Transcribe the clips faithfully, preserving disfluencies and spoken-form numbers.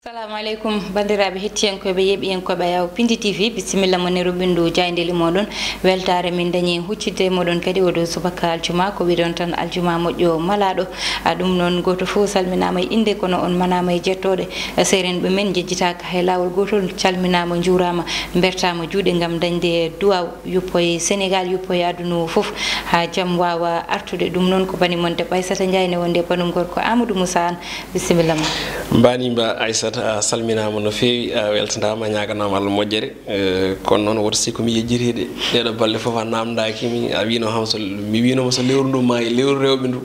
Assalamu aleykum, banndiraaɓe hettiyankooɓe, yeeɓiyankooɓe Ayaw Pindi T V, bisimilla mon e ruɓɓindu jaayndeeli mooɗon. Weltaare min dañi huccitde e mooɗon kadi oo ɗoo subaka aljuma, ko wiɗon tan aljuma moƴƴo malaaɗo. A ɗum noon, gooto fof salminaama e innde, kono on manaama e jettooɗe. Seerenɓe men njejjitaaka hay laawol gootol, calminaama, njuuraama, mbertaama juuɗe ngam dañde duwaaw, yuppo e Senegaal, yuppo e aduna o fof, haa jam waawa artude. Ɗum noon ko bani mon debbo Aissata Ndiaye, ne wonde banum gorko Amadou Moussa Anne. Bisimilla ma. Mbanimba Aissata, a salminaama no feewi, a weltanaama, a ñaaganaama Allah moƴƴere. Eh, kono noon, woto sikku mi yejjitiiɗe. Ɗeeɗo balɗe fof a naamndaaki mi, a wiino ham so, mi wiino ma so lewru ndu maayi, lewru rewɓe ndu.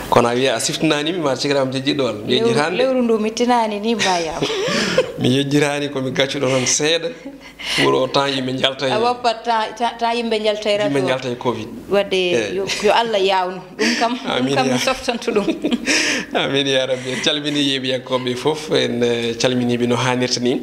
Kono a wiya a siftinaani mi, ma cikiraam jejjitɗo Allah. Mi Lewru, yejjitaani de. Lewru ndu mi tinaani ni maayaama. Mi yejjitaani, ko mi gaccuɗo tan seeɗa. Pour autant yimɓe njalta e A woppat ta, ta, ta yimɓe njalta e Yimɓe radio. Njalta e covid. Wadde Eh. yo, yo Allah yaawnu. Ɗum kam, ɗum Amin kam ya. Mi softanto ɗum. Amin ya rabbi. En calmini yeeɓiyankooɓe fof. En, eh, calminiiɓe no haanirta ni.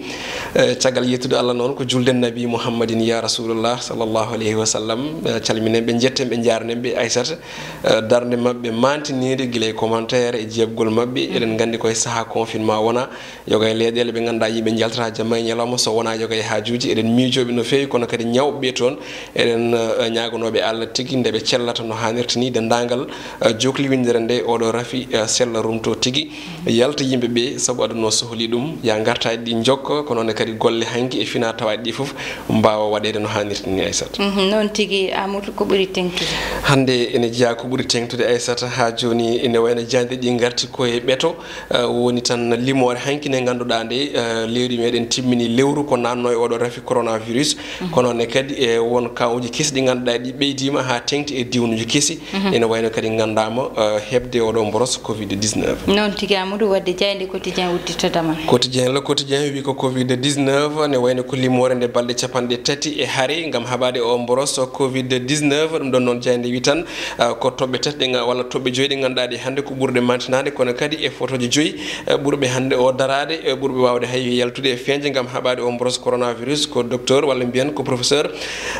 Eh, caggal yettude Allah noon, ko julden Nabi Muhammadin ya Rasulullah sallallahu alayhi wa sallam. Eh, calminen ɓe, njetten ɓe, njaarnen ɓe, Aissata. Eh, darnde maɓɓe mantiniinde gila e commentaire e jeebgol maɓɓe. Eɗen nganndi koye sahaa confinement wona. Yoga e leyɗeele ɓe ngannduɗaa yimɓe njaltata jamma e ñalawma so wonaa yoga e haajuuji. Eɗen miijooɓe no feewi, kono kadi ñawɓe ɓe toon. Eɗen, eh, ñaaganooɓe Allah tigi nde ɓe cellata no haanirta ni denndaangal, eh, jokli winndere nde, oɗo rafi, eh, sella rumto tigi, yalta yimɓe ɓe, sabu aduna o sohli ɗum. Ya ngartaaɗi ɗi njokka, ko noon kadi golle hanki e fina tawaaɗi ɗi fof mbaawa waɗeede no haanirta ni, Aissata. Mhm, noon tigi, Amadou, ko ɓuri teŋtude? Hannde ene jeyaa ko ɓuri teŋtude, Aissata, haa jooni ene wayno jaŋde ɗi ngarti ko e ɓeto. Eh, woni tan limoore hanki nde ngannduɗaa nde, eh, leydi meɗen timmini lewru ko naatno e oɗo rafi coronavirus. Kono ne kadi e won kawuji kesi ɗi ngannduɗaa ɗi ɓeydiima haa teŋti e diwnuji kesi. Ene wayno kadi nganndaama, eh, heɓde oɗo mboros covid dix-neuf. Noon tigi, Amadou, wadde jaaynde Quotidien udditto damal. Quotidien, Le Quotidien wi ko covid dix-neuf ne wayno ko limoore nde balɗe capanɗe tati e hare ngam haɓaade o mboros covid dix-neuf. Ɗum ɗon noon jaaynde wi tan, eh, ko toɓɓe tati ɗe nga-, walla toɓɓe joyi ɗe ngannduɗaa ɗe hannde ko ɓurɗe mantinaade, kono kadi e fotooji joyi, eh, ɓurɓe hannde o daraade, eh, ɓurɓe waawde hay yaltude e feeñde ngam haɓaade o mboros coronavirus, ko docteur walla mbiyen ko professeur,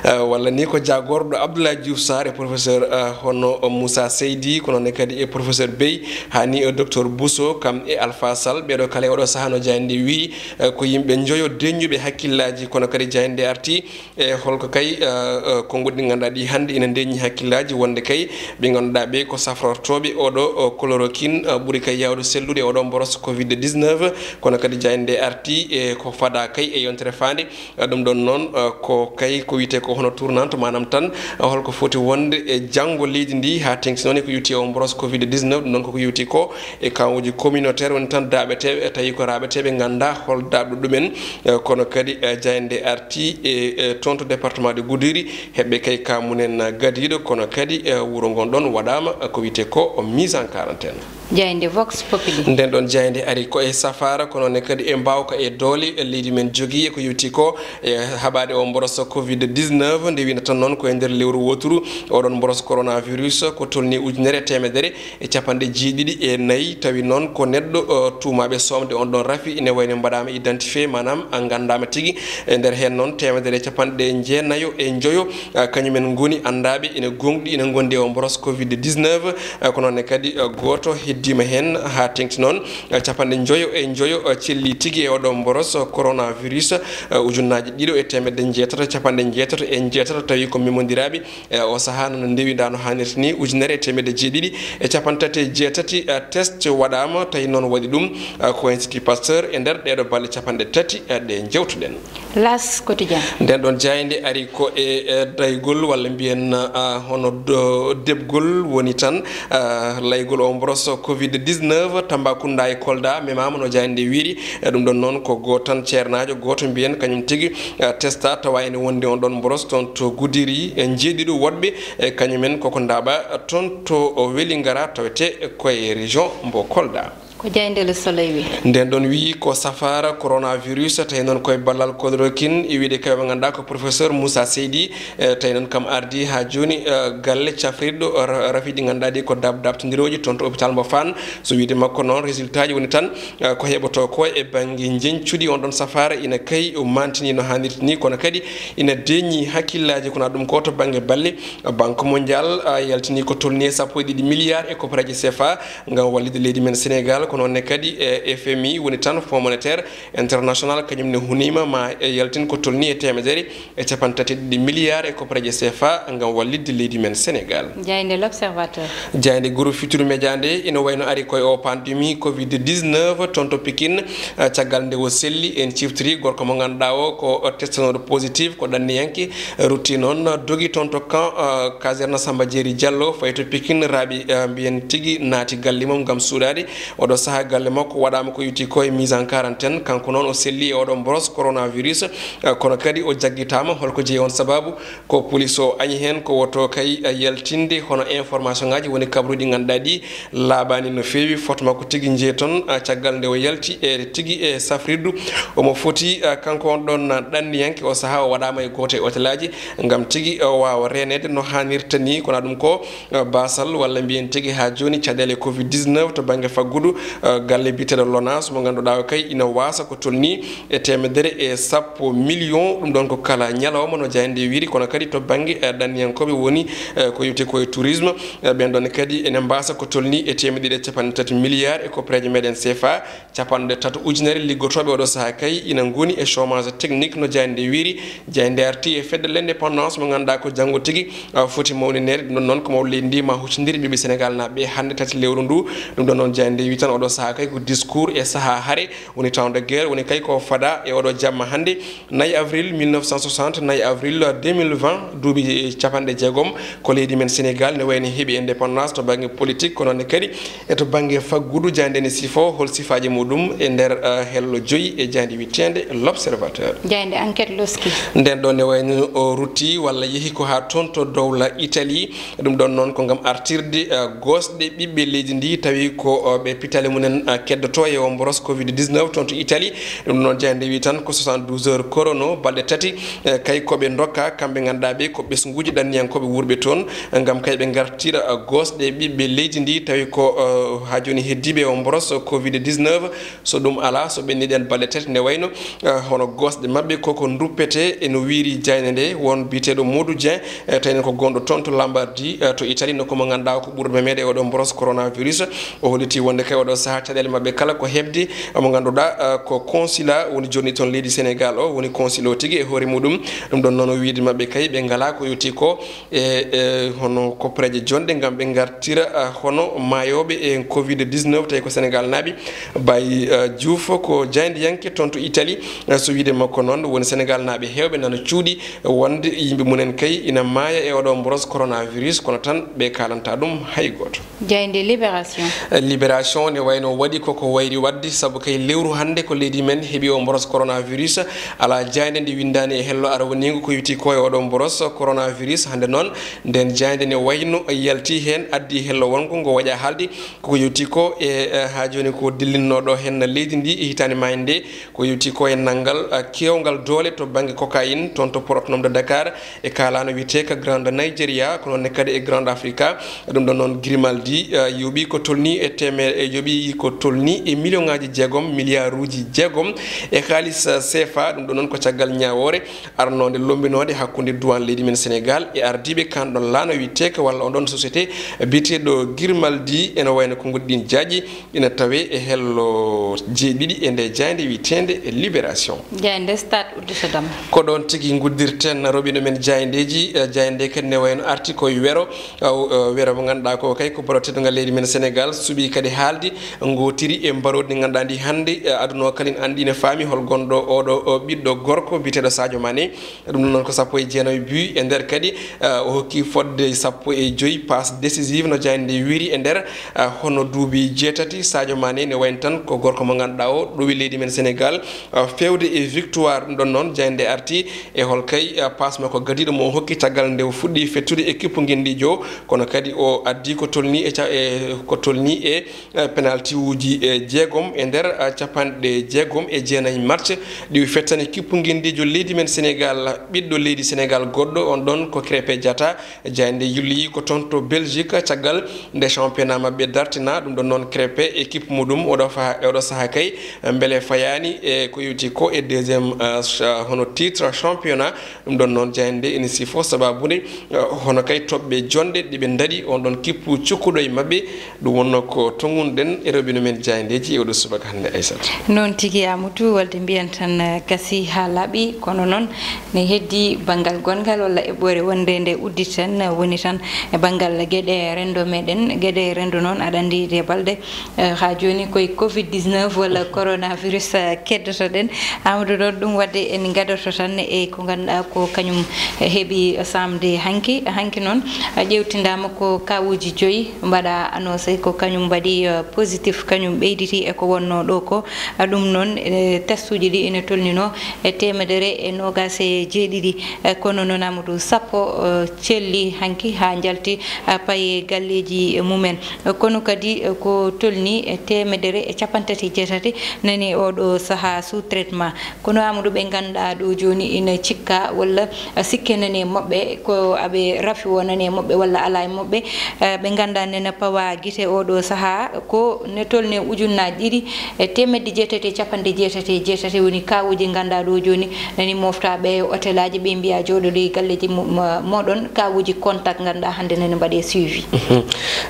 eh, walla ni ko jaagorɗo Abdoulaye Diouf Sarr e professeur, eh, hono Moussa Seydi, kono ne kadi e professeur Bey, haa ni, eh, docteur Bousso, kam e Alpha Sall, ɓeeɗo kala e oɗo sahaa no jaaynde wi, eh, ko yimɓe njoyo deññuɓe hakkillaaji, kono kadi jaaynde arti e holko kay, eh, eh, konnguɗi ɗi ngannduɗaa ɗi hannde ina ndeñi hakkillaaji wonde kay ɓe ngannduɗaa ɓe ko safrortooɓe oɗo, o, chloroquine, eh, ɓuri kay yaawde sellude oɗo mboros covid dix-neuf, kono kadi jaaynde arti e ko fada kay e yontere faande. Eh, ɗum ɗon noon, eh, ko kay ko wiyetee ko hono tournante, maanaam tan, eh, holko foti wonde e janngo leydi ndi haa teŋti noon e ko yowti o mboros covid dix-neuf, ɗum ɗon koko yowti ko e kawuji communautaire woni tan daaɓeteeɓe, tawi ko raaɓeteeɓe nganndaa hol daaɓɗo ɗumen, eh, kono kadi, eh, jaaynde arti e, eh, toon to département de Goudiri, heɓɓe kay ka mumen gadiiɗo, kono kadi, eh, wuro ngon ɗon waɗaama, eh, ko wiyetee ko mise en quarantaine. Jaaynde Vox Populi. Nden ɗon jaaynde ari ko e safaara, kono ne kadi e mbaawka e doole leydi men jogii e ko yowti ko e haɓaade o mboros covid dix-neuf, nde winata noon ko e nder lewru wooturu oɗon mboros coronavirus ko tolni ujunere e teemedere e capanɗe jeeɗiɗi e nayi, tawi noon ko neɗɗo, eh, tuumaaɓe soomde on ɗon rafi ine wayno mbaɗaama identifié, maanaam, eh, nganndaama tigi. E nder heen noon, teemedere e capanɗe jeenayo e njoyo, eh, kañumen ngoni anndaaɓe ine gooŋɗi, ine ngondi e o mboros covid dix-neuf, eh, ko noon ne kadi, eh, gooto heddiima heen haa teŋti noon, eh, capanɗe njoyo e njoyo, eh, celli tigi e oɗo mboros coronavirus, eh, ujunnaaji ɗiɗo e teemedde njeetato e capanɗe njeetato e njeetato, tawi ko memondiraaɓe. E o sahaa, no ndewinda no haanirta ni, ujunere e teemedde jeeɗiɗi e capanɗe tati e jeetati, eh, test waɗaama, tawi noon waɗi ɗum, eh, ko Institut Pasteur e nder ɗeeɗo balɗe capanɗe tati, eh, ɗe njewtuɗen. L'As Quotidien. Nden ɗon jaaynde ari ko e, eh, daygol walla mbiyen, eh, hono do-, debgol woni tan, eh, laygol o mboros covid dix-neuf Tambacounda e Kolda memaama no jaaynde wiiri. Eh, ɗum ɗon noon ko gooto tan ceernaajo, gooto mbiyen kañum tigi, eh, testa tawa ene wondi on ɗon mboros toon to Goudiri, e jeeɗiɗo woɗɓe, e kañumen koko ndaaɓa toon to Wélingara, tawete koye région mbo Kolda. Ko jaaynde Le Soleil wi. Nden ɗon wiyi ko safaara coronavirus, tawi noon koye ballal chloroquine, e wiide kay mo ngannduɗaa ko professeur Moussa Seydi, e tawi noon kam ardi haa jooni, e galle cafrirɗo ra-, rafiiji ngannduɗaa ɗi ko dab-, dabtondirooji toon to hôpital mbo Fann. So wiide makko noon, résultat ji woni tan, eh, ko heɓotoo ko e bannge njeñcudi on ɗon safaara ina kay o mantini no haanirta ni, kono kadi ina deñi hakkillaaji, kono ɗum ko to bannge balle. Banque Mondiale, eh, yaltini ko tolni e sappo e ɗiɗi milliard e kopparaaji C F A ngam wallitde leydi men Sénégal. Ko noon ne kadi e F M I, woni tan Fonds Monétaire International, kañum ne huniima ma e yaltin ko tolnii e teemedere e capanɗe tati e ɗiɗi milliards e koppareeje C F A ngam wallitde leydi men Sénégal. Jaaynde L'Observateur. Jaaynde Groupe Futurs Médias nde ina wayno ari koye o pandémie covid dix-neuf toon to Pikine, eh, caggal nde o selli, en ciftori gorko mo ngannduɗaa o ko testanooɗo positif, ko ɗanniyanke, rutti noon dogi toon to camp, eh, caserne Samba Jeeri Diallo, fayi to Pikine, raaɓi, eh, mbiyen tigi naati galle mum ngam suuɗaade. Oɗo sahaa galle makko waɗaama ko yowiti ko e mise en quarantaine. Kanko noon o selli e oɗo mboros coronavirus, eh, kono kadi o jaggitaama. Holko jeyi on sababu? Ko police o añi heen, ko woto kay, eh, yaltinde hono information ngaji woni kabaruuji ɗi ngannduɗaa ɗi laaɓaani no feewi. Foto makko tigi jeyi toon, eh, caggal nde o yalti e tigi e safrirdu. Omo foti, eh, kanko on ɗon ɗanniyanke o sahaa o waɗaama e gooto e otelaaji ngam tigi, eh, o waawa reeneede no haanirta ni. Kono ɗum ko eh, baasal walla mbiyen tigi haa jooni caɗeele covid dix-neuf to bannge faggudu, eh, galle biyeteeɗo Lonase mo ngannduɗaa o kay ina waasa ko tolnii e teemedere e sappo million. Ɗum ɗon ko kala ñalawma no jaaynde wiyri, kono kadi to bannge, eh, ɗanniyankooɓe woni, eh, ko yowti ko e tourisme, eh, ɓeen ɗon kadi ene mbaasa ko tolnii e teemedere e capanɗe tati milliards e koppareeje meɗen C F A. Capanɗe tato ujunere liggotooɓe oɗo sahaa kay ina ngoni e chômage technique no jaaynde wiyri. Jaaynde arti e fedde l'indépendance mo ngannduɗaa ko janngo tigi, ah, foti mawninede. Ɗum ɗon noon ko mawɗo leydi ndi ma huccondiri ɓiɓɓe Sénégal naaɓe hannde tati lewru ndu. Ɗum ɗon noon jaaynde wi tan oɗo sahaa kay ko discours e sahaa hare, woni temps de guerre, woni kay ko fada e oɗo jamma hannde. Nayi avril mille neuf cent soixante, nayi avril deux mille vingt, duuɓi capanɗe jeegom, ko leydi men Sénégal ne wayni heɓi indépendance to bannge politique, kono ne kadi e to bannge faggudu. Jaaynde ne sifo hol sifaaji muɗum e nder, eh, hello joyi e jaaynde wiyeteende L'Observateur. Jaaynde Enquête loski. Nden ɗo ne wayno o rutti walla yehi ko haa toon to dowla Italie. Ɗum ɗon noon ko ngam artirde, eh, gosɗe ɓiɓɓe leydi ndi, tawi ko, eh, ɓe pitale mumen, eh, keddoto e o mboros covid dix-neuf toon to Italie. Ɗum noon jaaynde wi tan ko soixante-douze heures chrono, balɗe tati, eh, kay ko ɓe ndokka, kamɓe ngannduɗaa ɓe ko ɓesnguuji ɗanniyankooɓe wuurɓe toon, eh, ngam kay ɓe ngartira, eh, gosɗe ɓiɓɓe leydi ndi, tawi ko, eh, haa jooni heddiiɓe o mboros covid dix-neuf. So ɗum alaa, so ɓenni ɗeen balɗe tati, nde wayno, eh, hono gosɗe maɓɓe koko nduppete e no wiyri jaaynde nde, won biyeteeɗo Modou Dieng, eh, tawi ko gonɗo toon to Lombardi, eh, to Italie, nokku mo ngannduɗaa ko ɓurɗo memeede e oɗo mboros coronavirus. O holliti wonde kay oɗo sahaa caɗeele maɓɓe kala ko heɓde mo ngannduɗaa, eh, ko consulat woni jonni toon leydi Sénégal o, woni consul o tigi e hoore muɗum. Ɗum ɗon noon o wiyde maɓɓe kay ɓe ngalaa ko yowti ko e, e hono koppareeje jonɗe ngam ɓe ngartira, ah, hono maayooɓe e covid dix-neuf tawi ko Sénégal naaɓe. Baye, ah, Diouf ko jaayndiyanke toon to Italie. Ah, so wiyde makko noon woni Sénégal naaɓe heewɓe nana cuuɗi wonde yimɓe mumen kay ina maaya e oɗo mboros coronavirus, kono tan ɓe kaalanta ɗum hay gooto. Jaaynde Libération. Libération ne wayno waɗi koko wayri waɗde, sabu kay lewru hannde ko leydi men heɓi o mboros coronavirus. Alaa jaaynde nde winndaani e hello arwaniingo ko yowti ko e oɗo mboros coronavirus. Hannde noon, nden jaaynde ne wayno yalti heen, addi hello wongo ngo waɗa haalde koko yowti ko e, eh, haa jooni ko dillinnooɗo heen leydi ndi e hitaande maayde nde, ko yowti ko e nanngal, eh, keewngal doole to bannge cocaïne toon to Port Autonome de Dakar. E kaalano wiyetee ka Grande Nigeria, ko noon ne kadi e Grande Africa. Ɗum ɗon noon Grimaldi, eh, yoɓi ko tolni e teemedere, eh, yoɓi ko tolni e million ŋaaji jeegom, milliard uji jeegom e kaalis, eh, C F A. Ɗum ɗon noon ko caggal ñaawoore arnoonde lombinoonde hakkunde duwaan leydi men Sénégal e ardiiɓe kan ɗon laana wiyetee ka walla on ɗon société biyeteeɗo Grimaldi. Ene wayno ko ngoɗɗin jaaƴi ina tawee e hello jeeɗiɗi e nde jaaynde wiyeteende Libération. Jaaynde Stade udditodam. Ko ɗoon tigi nguddirten roɓindo men jaayndeeji, eh, jaaynde kadi ne wayno arti koye wero, eh, wero mo ngannduɗaa ko kay ko boroteeɗo ngal leydi men Sénégal, suɓii kadi haalde, ngootiri e mbaroodi ndi ngannduɗaa ndi hannde, eh, aduna o kala ina anndi ina faami hol gonɗo oɗo, o ɓiɗɗo gorko biyeteeɗo Sadio Mané. Ɗum noon ko sappo e jeenayi but e nder kadi, eh, o hokki fodde sappo e joyi passe décisive no jaaynde nde wiyri e nder, eh, hono duuɓi jeetati. Sadio Mané ne wayno tan ko gorko mo ngannduɗaa o ɗowi leydi men Sénégal, eh, feewde e victoire. Ɗum ɗon noon jaaynde nde arti e hol kay, eh, passe makko gadiiɗo mo o hokki caggal nde o fuɗɗi fettude équipe ngenndiijo, kono kadi o addi ko tolni e ca-, e ko tolni e eh, penalty uji, eh, jeegom e nder, eh, capanɗe jeegom e jeenayi match ɗi o fettani kippu ngenndiijo leydi men Sénégal, ɓiɗɗo leydi Sénégal goɗɗo, on ɗon ko Krépin Diatta. Jaaynde yulli ko toon to Belgique, caggal nde championnat maɓɓe dartina, ɗum ɗon noon Krépin équipe muɗum oɗo fa-, oɗo sahaa kay, eh, mbele fayaani e ko yowti ko e deuxième, eh, cha-, hono titre championnat. Ɗum ɗon noon jaaynde ene sifo sababude, eh, hono kay toɓɓe jonɗe ɗe ɓe ndaɗi on ɗon kippu cukkuɗo e maɓɓe. Ɗum wonno ko tongunɗen E rewɓe no men jaayndeeji e oɗo subaka hannde, Aissata. Noon tigi, Amadou, walde mbiyen tan, eh, gasi haa laaɓi, kono noon ne heddi banngal gonngal walla eɓɓoore wonde nde udditen, eh, woni tan e banngal geɗe renndo meɗen. Geɗe renndo noon, aɗa anndi ɗe balɗe, eh, haa jooni koye covid dix-neuf walla coronavirus, eh, keddotoɗen. Amadou, noon ɗum waɗde en ngadoto tan e ko ngannduɗaa ko kañum heɓi saamde hanki. Hanki noon, eh, ƴeewtindaama ko kaawuuji joyi mbaɗa annoncé ko kañum mbaɗi, eh, positif, kañum ɓeyditi e ko wonnoo ɗo ko. Eh, ɗum noon, eh, testuuji ɗi ina tolninoo e teemedere e noogaas e jeeɗiɗi. Eh, kono noon, Amadou, sappo, eh, celli hanki haa njalti, eh, paye galleeji mumen. Eh, kono kadi, eh, ko tolni e teemedere e capanɗe tati e jeetati nani oɗo sahaa sous traitement. Kono Amadou, ɓe ngannduɗaa ɗo jooni ina cikka walla sikke nani e maɓɓe, ko aɓe rafi o nani e maɓɓe walla alaa e maɓɓe, eh, ɓe ngannduɗaa nena pawa gite oɗo sahaa, ko ne tolni ujunnaaji ɗiɗi e teemedde jeetati e capanɗe jeetati e jeetati woni kaawuuji ngannduɗaa ɗo jooni nani mofta ɓe e hotelaaji, ɓe mbiya jooɗoɗe e galleeji mo-, mo-, moɗon, kaawuuji contact ngannduɗaa hannde nani mbaɗe suivi. Mhm.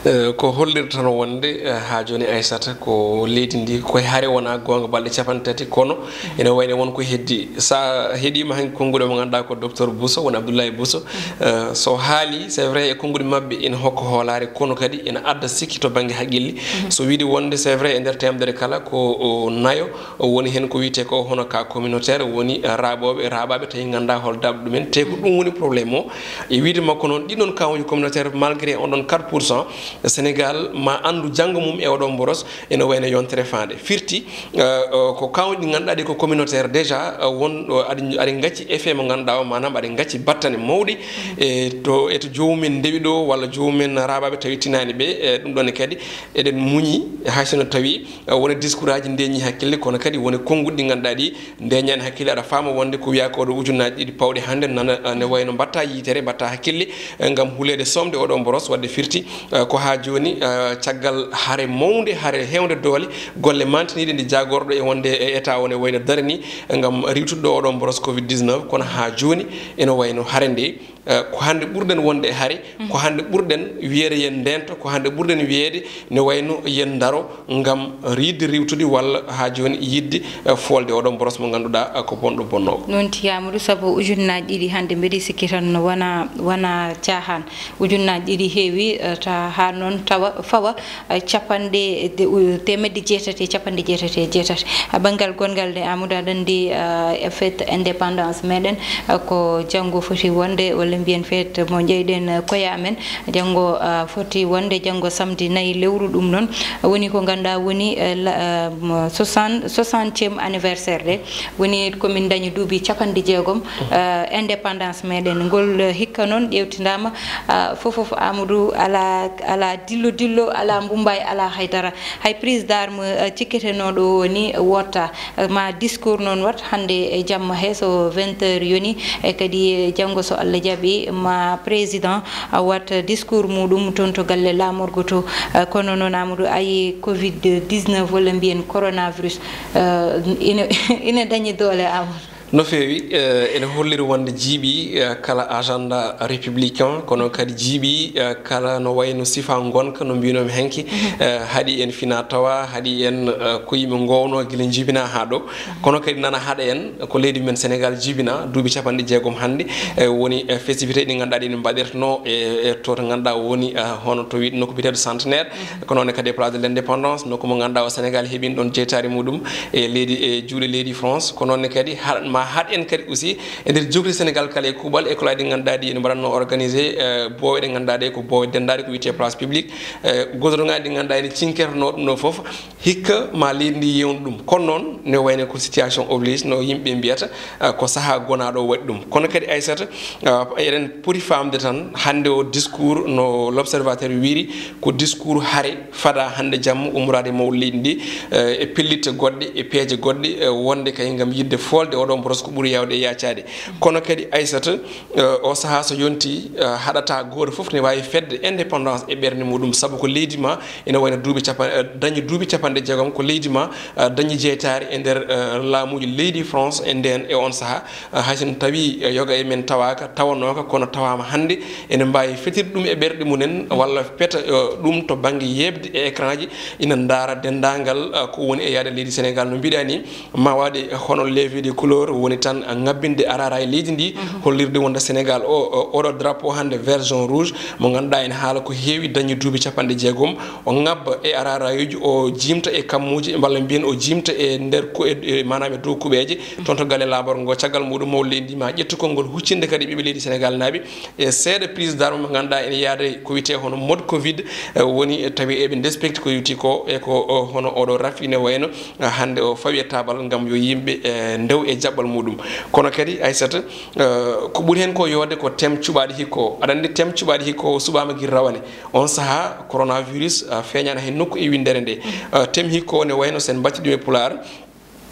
Eh, ko hollirta tan wonde, eh, haa jooni, Aissata, ko leydi ndi koye hare wona goonga balɗe capanɗe tati, kono ene wayno won ko heddi. Sa heɗiima hanki konnguɗi mo ngannduɗaa ko docteur Bousso, woni Abdoulaye Bousso, eh, so haali, c'est vrai, e konnguɗi maɓɓe ina hokka hoolaare, kono kadi ina adda sikki to bannge haqqille. Mhm. So wiide wonde, c'est vrai, e nder teemedere kala ko o nayo, o woni heen ko wiyetee ko hono cas communautaire, woni, eh, raaɓooɓe, raaɓaaɓe tawi ngannduɗaa hol daabɗo ɗumen, te ko ɗum woni problème o. E wiide makko noon, ɗiɗon cas uji communautaire, malgré on ɗon quatre pour cent, Sénégal ma anndu janngo mum e oɗo mboros, ene wayno yontere faande. Firti, eh, eh, ko kawɗi ngannduɗaa ɗi ko communautaire déjà, eh, won, eh, aɗi, aɗi ngacci effet mo ngannduɗaa o, maanaam aɗi ngacci battane mawɗe, e to, e to joomum en ndewi ɗo, walla joomum en raaɓaaɓe tawi tinaani ɓe, eh, ɗum ɗon ne kadi eɗen muñi, hay so no tawi, eh, wona discours aji ndeñi hakkille, kono kadi wona konnguɗi ɗi ngannduɗaa ɗi ndeñaani hakkille. Aɗa faama wonde ko wiyaa ko ɗo ujunnaaji ɗiɗi pawɗi hannde nana, eh, ne wayno mbatta yitere, mbatta hakkille, eh, ngam huleede somde oɗo mboros. Wadde firti, eh, ko haa jooni, eh, caggal hare mawnde, hare heewnde doole, golle mantiniiɗe nde jaagorɗo e wonde e état o ne wayno darani, eh, ngam riiwtude ɗo oɗo mboros covid dix-neuf, kono haa jooni ene wayno hare nde, eh, ko hannde ɓurɗen wonde e hare, ko hannde ɓurɗen wiyeede yen ndento, ko hannde ɓurɗen wiyeede ne wayno yen ndaro ngam riiwde riiwtude walla haa jooni yiɗde, eh, foolde oɗo mboros mo ngannduɗaa, eh, ko bonɗo bonnoowo. Noon tigi, Amadou, sabu ujunnaaji ɗiɗi hannde mbeɗa sikki tan wona, wona caahaan. Ujunnaaji ɗiɗi heewi, eh, ta haa noon tawa fawa, eh, capanɗe de-, u-, teemedde jeetati e capanɗe jeetati e jeetati. Ha banngal gonngal nde, Amadou, aɗa anndi, eh, e fête indépendance meɗen, eh, ko janngo foti wonde, walla mbiyen fête mo njeyɗen, eh, koye amen. Janngo, eh, foti wonde, janngo samedi nayi lewru, ɗum noon woni ko ngannduɗaa woni, eh, la-, eh, mo soixante, soixantième anniversaire de. Woni ko min ndañi duuɓi capanɗe jeegom, eh, indépendance meɗen. Ngol, eh, hikka noon ƴeewtindaama, ah, fof fof, Amadou, alaa, alaa dillo dillo, alaa mbumbay, alaa haydara. Hay prise d'arme, eh, cikketenooɗo o woni wotta, eh, ma discours noon wat hannde e jamma he so vingt heures yoni, e kadi, eh, janngo so Allah jaɓi ma président, ah, wat discours muɗum toon to galle laamorgo to. Eh, kono noon Amadou, ayi covid dix-neuf walla mbiyen coronavirus, eh, ina, ina dañi doole, Amadou. No feewi, eh, ene holliri wonde jiiɓi, eh, kala agenda républicain, kono kadi jiiɓi, eh, kala no wayno sifa ngonka no mbinomi hanki, eh, haɗi en fina tawa, haɗi en, eh, ko yimɓe ngowno gila jibina haa ɗo. Kono kadi nana haɗa en ko leydi men Sénégal jibina duuɓi capanɗe jeegom hannde, eh, woni, eh, festivité ɗi ngannduɗaa ɗi mbaɗirteno e, e to, to ngannduɗaa woni, eh, hono to wiy-, nokku biyeteeɗo Centenaire, ko noon kadi e Place de l'Indépendance, nokku mo ngannduɗaa o Sénégal heɓin ɗon jeytaare muɗum e leydi, e juuɗe leydi France. Ko noon kadi haɗ-, ma haɗ en kadi aussi e nder jogri Sénégal kala e kuuɓal e ko laaɗi ngannduɗaa ɗi ene mbaɗatno organisé, eh, boowe ɗe ngannduɗaa ɗe ko boowe denndaade ko wiyetee place publique, eh, godotoŋaaji ɗi ngannduɗaa ene cinkerno ɗum ɗo fof. Hikka ma leydi ndi yewnu ɗum. Kono noon, ne wayno ko situation oblige, no yimɓe mbiyata, ah, ko sahaa gonaaɗo o waɗi ɗum. Kono kadi, Aissata, ah, eɗen poti faamde tan, hannde o discours, no L'Observateur wiiri, ko discours hare fada hannde jamma ummoraade e mawɗo leydi ndi, eh, e pellitte goɗɗe, e peeje goɗɗe, eh, wonde kay ngam yiɗde foolde oɗo Ko ɓuri yaawde e yaacaade. Kono kadi, Aysata, eh, o sahaa so yontii, eh, haɗataa gooto fof ne waawi fedde indépendance e ɓernde muɗum, sabu ko leydi ma ina wayno duuɓi capan-, eh, dañi duuɓi capanɗe jeegom, ko leydi ma, eh, dañi jeytaare e nder, eh, laamuuji leydi France e ndeen, e oon sahaa. Eh, hay so tawii, eh, yoga e men tawaaka, tawanooka, kono tawaama hannde, ene mbaawi fetirde ɗum e ɓerɗe mumen, walla peta, eh, ɗum to bannge yeeɓde e écran ji, ina ndaara denndaangal, eh, ko woni e yaade leydi Sénégal. No mbiɗaa ni, ma waɗe hono levée de couleur, woni tan ŋabbinde arara e leydi ndi, hollirde wonde Sénégal o, o, oɗo drapeau hannde vert, jaune, rouge, mo ngannduɗaa ene haala ko heewi, dañi duuɓi capanɗe jeegom, o ŋabba e araraayuji, o jiimta e kammuuji, mballa mbiyen o jiimta e nder ku-, e, e, maanaam e dow kuɓeeje, toon to galle laaɓorgo ngo, caggal muɗum mawɗo leydi ndi ma ƴettu konngol huccinde kadi ɓiɓɓe leydi Sénégal naaɓe, e seeɗa prise d'arme mo ngannduɗaa ene yaada ko wiyetee hono mode covid, eh, woni, eh, tawi eɓe despekti ko yowiti ko, e ko, o, hono oɗo rafi ne wayno, eh, hannde o fawi e taabal ngam yo yimɓe, eh, ndew e jaɓɓal muɗum. Kono kadi, Aysata, eh, ko ɓuri heen ko yoode ko thème cuɓaaɗi hikka o. Aɗa anndi thème cuɓaaɗi hikka o suɓaama gila rawane. On sahaa coronavirus, eh, feeñaani hay nokku e winndere nde. Eh, thème hikka o ne wayno sen mbaɗti ɗum e Pulaar,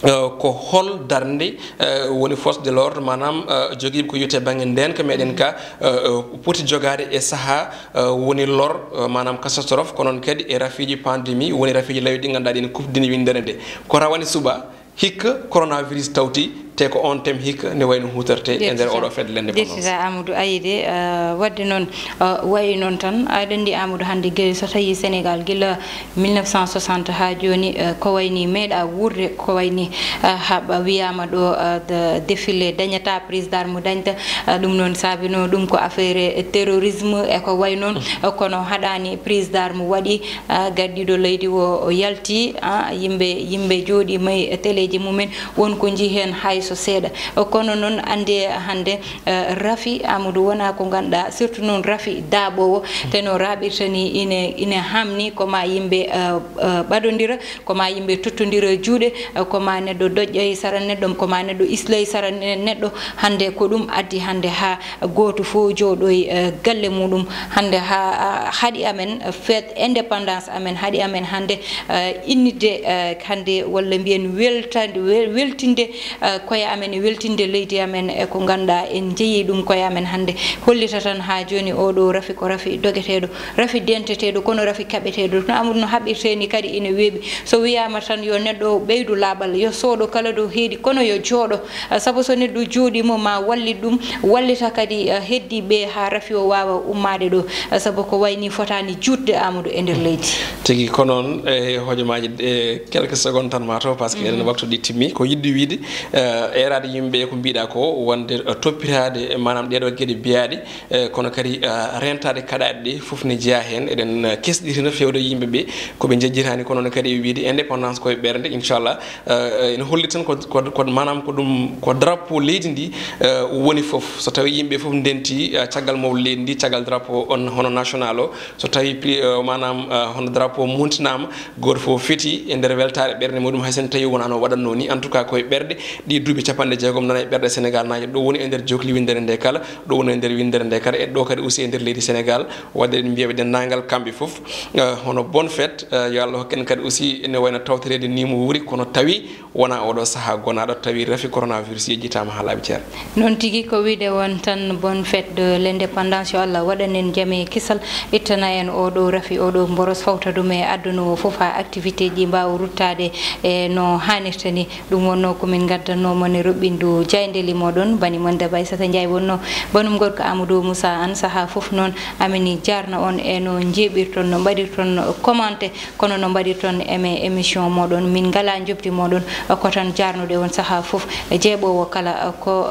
eh, ko hol darnde, eh, woni force de l'ordre, maanaam, eh, jogiiɓe ko wiyetee bannge ndeenka meɗen ka, eh, eh, poti jogaade e sahaa, eh, woni lor, eh, maanaam catastrophe, ko noon kadi e rafiiji pandémie, woni rafiiji laawi ɗi ngannduɗaa ɗi ne kufdini winndere nde. Ko rawane suɓaa, hikka coronavirus tawti, te ko on thème hikka ne wayno huutortee e nder oɗo fedde l'indépendance. Jettita Amadou Ayde, eh, waɗde noon, eh, wayi noon tan, aɗa anndi Amadou hannde gila so tawii Sénégal gila mille neuf cent soixante haa jooni, eh, ko wayi ni meeɗaa wuurde, ko wayi ni, eh, haɓa wiyaama ɗo, eh, de-, défilé dañataa, prise d'arme dañta, eh, ɗum noon saabinoo ɗum ko affaire terrorisme e ko wayi noon, eh, kono haɗaani prise d'arme waɗi, eh, gardiiɗo leydi o, o yalti, ah, yimɓe, yimɓe jooɗii may teleeji mumen, won ko njii heen hay so seeɗa. Eh, kono noon anndi hannde, eh, rafi Amadou wonaa ko ngannduɗaa, surtout noon rafi daaɓoowo, te no raaɓirta ni ine, ine haamni ko ma yimɓe, eh, eh, ɓadondira, ko ma yimɓe tottondira juuɗe, eh, ko ma neɗɗo doƴƴa e sara neɗɗo, ko ma neɗɗo isla e sara ne-, neɗɗo. Hannde ko ɗum addi hannde haa gooto fof jooɗoyi, eh, galle muɗum. Hannde haa, ah, haɗi amen fête indépendance amen, haɗi amen hannde, eh, innitde, eh, hannde walla mbiyen weltande, wel-, weltinde, eh, koye amen e weltinde leydi amen e ko ngannduɗaa en njeyi ɗum koye amen hannde. Hollita tan haa jooni oɗo rafi ko rafi dogeteeɗo, rafi denteteeɗo, kono rafi kaɓeteeɗo. No Amadou no haɓirtee ni kadi ina weeɓi. So wiyaama tan yo neɗɗo ɓeydu laaɓal, yo sooɗo kala ɗo heedi, kono yo jooɗo. Ah, sabu so neɗɗo jooɗiima ma wallit ɗum, wallita kadi, ah, heddiiɓe haa rafi o waawa ummaade ɗo. Ah, sabu ko wayi ni fotaani juutde Amadou e nder leydi. Tigi ko noon, e hojomaaji, e quelques secondes tan maa taw, parce que eɗen waktu ɗi timmi. Ko yiɗde wiide, eh, eeraade yimɓe ko mbiɗa ko wonde, eh, toppitaade, maanaam ɗeeɗo geɗe mbiyaaɗe, eh, kono kadi, eh, rentaade kaɗaaɗe ɗe fof ne jeyaa heen. Eɗen, eh, kesɗiti no feewde yimɓe ɓe ko ɓe njejjitaani, kono noon kadi e wiide indépendance koye ɓernde, inchallah, eh, ene holli tan ko, ko, ko, maanaam ko ɗum, ko drapeau leydi ndi, eh, woni fof. So tawii yimɓe fof ndenti, eh, caggal mawɗo leydi ndi, caggal drapeau on hono national o, so tawii pri-, eh, maanaam, eh, hono drapeau muntinaama, gooto fof feti e nder weltaare ɓernde muɗum, hay so tawii wonaa no waɗatnoo ni. En tout cas, koye ɓerɗe ɗi duuɓi capanɗe jeegom nana e ɓerɗe Sénégal naajo, ɗo woni e nder jokli winndere nde kala, ɗo woni e nder winndere nde kala, e ɗo kadi aussi e nder leydi Sénégal. Waɗde eɗen mbiya ɓe denndaangal kamɓe fof, eh, hono bonne fête, eh, yo Allah hokken kadi aussi ene wayno tawtoreede ni mo wuuri, kono tawi wonaa oɗo sahaa gonaaɗo, tawi rafi coronavirus yejjitaama haa laaɓi ceer. Noon tigi, ko wiide won tan bonne fête de l'indépendance, yo Allah waɗan en jam e kisal, ittana en oɗo rafi, oɗo mboros, fawta ɗum e aduna o fof, haa activité ji mbaawa ruttaade e no haanirta ni. Ɗum wonnoo ko min ngaddanoo mon e roɓɓindu jaaynde limo ɗon, bani mon debbo Aissata Ndiaye wonnoo, banum gorko Amadou Moussa Anne, sahaa fof noon amin jaarna on e no njeeɓirton, no mbaɗirton commenté, kono no mbaɗirton eme-, émission moɗon, min ngalaa njoɓdi moɗon, ko tan jaarnude on sahaa fof. Jeeɓoowo kala ko,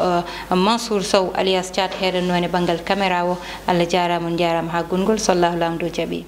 eh, Mansour Sow alias Thiat heeɗannoo e banngal caméra o. Allah jaaraama, on njaaraama haa gonngol, so Allahu Laamɗo jaɓii.